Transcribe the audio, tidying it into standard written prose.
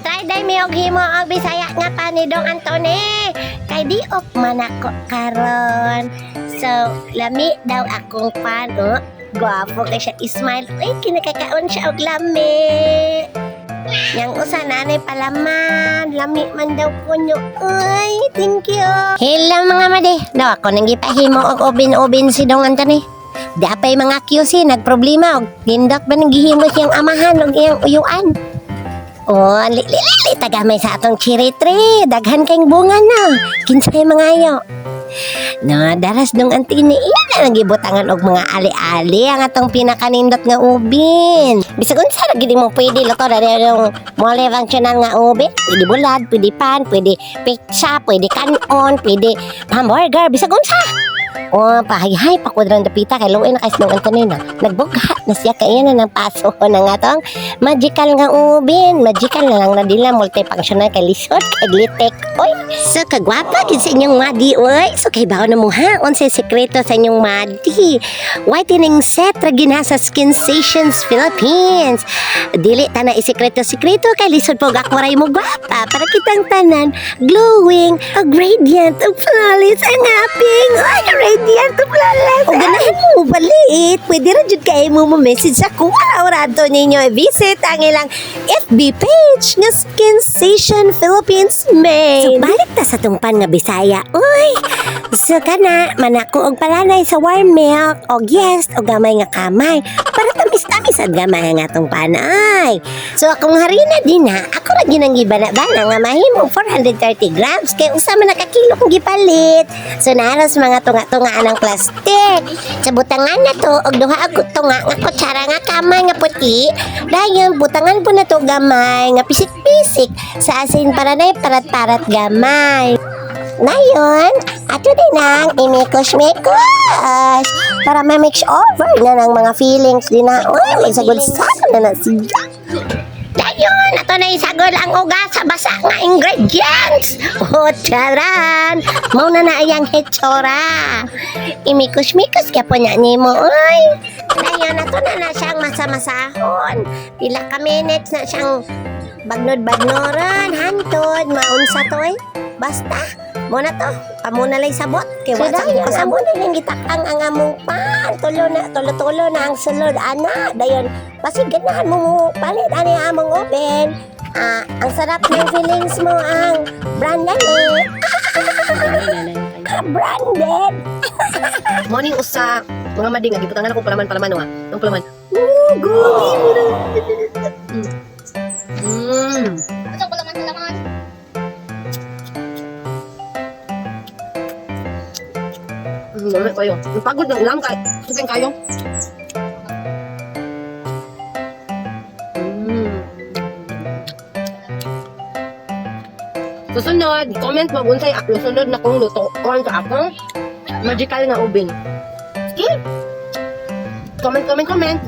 Try day mi og himo og Bisaya nga pan ni Dong Antone. Kay di off man ako karon. So, lami daw akong pan, oh. Gwapo kay siya smile. Uy, kinakakaon siya og lami. Yang usa na anay palaman, lami man daw kunyo. Uy, thank you. Hello, mga madi. Daw ako nang gipahimo og oven-oven si Dong Antone. Dapay mga QC nagproblema og nindot ba nang gihimo siyang amahan og iyang uyuan. Oh, li li li, li tagamay sa atong cherry tree. Daghan kayong bunga na. Kinsay mga ayo. No, daras Dong Antine, iya na gibutangan og mga ali-ali ang atong pinakanindot nga oven. Bisag unsa ra gid mo pwede luto na yung multifunctional nga oven. Pwede bulad, pwede pan, pwede pizza, pwede kanon, pwede hamburger, bisag unsa. Oh, pahayhay pa kudran dapita kay luoy na kay Dong Antone na. Nagbugha na siya kay na ng paso na nga tong magical nga oven. Magical na lang na dila multifunctional kay lisod kay glitek. Oy, so kagwapa gid sa inyong madi oy. So kay bawo na mo ha, unsay sekreto sa inyong madi? Whitening set ra gina sa Skinsations Philippines. Dili ta na isekreto-sekreto kay lisod po ako ray mo gwapa para kitang tanan glowing, ug radiant, ug flawless ang aping. Oy, radiant ug flawless. O ganahan mo palit, pwede ra jud kay mo mo message ako or adto ninyo i-visit ang ilang FB page nga Skinsation Philippines Main. So balik ta sa tungpan nga Bisaya. Uy, so kana manako og palanay sa warm milk og yes og gamay nga kamay para tamis-tamis at gamay nga atong panay. So akong harina din ha, ako ra ginang gibana-bana nga mahimo 430 grams kay usa man nakakilo kong gipalit. So naros mga tunga-tunga ang plastic. Sa butangan na to og duha og tunga nga kutsara nga kamay nga puti. Dayon butangan po na to gamay nga pisik-pisik sa asin para na parat-parat gamay. Ngayon, ato din ang imikos-mikos para ma-mix over na ng mga feelings din na, uy, magsagol-sagol na na siya. Dayon, ato na isagol ang uga sa basa nga ingredients. O, charan! Mao na na ayang hetsora. Imikos-mikos ka po niya nimo, uy. Dayon, ato na na siyang masa-masahon. Pila ka minutes na siyang bagnod-bagnoran, hantod, maunsa to eh. Basta, mo na to. Kamo na lay sabot. Kay wa sa kasabot na ning gitakang ang among pan. Tulo na, tulo-tulo na ang sulod ana. Dayon, basig ganahan mo mo palit ani ang among oven. Ah, ang sarap ng feelings mo ang branded eh. Ah, branded. Morning usa mga mading nga gibutangan ako palaman palaman wa. Ang palaman. Ooh, gogi mo na. Gusto ko laman sa laman. Dami kayo. Ang pagod ng ilang kay. Sige kayo. Susunod, comment mo kung unsay susunod na kong luto on sa akong magical nga oven. Sige. Comment, comment, comment.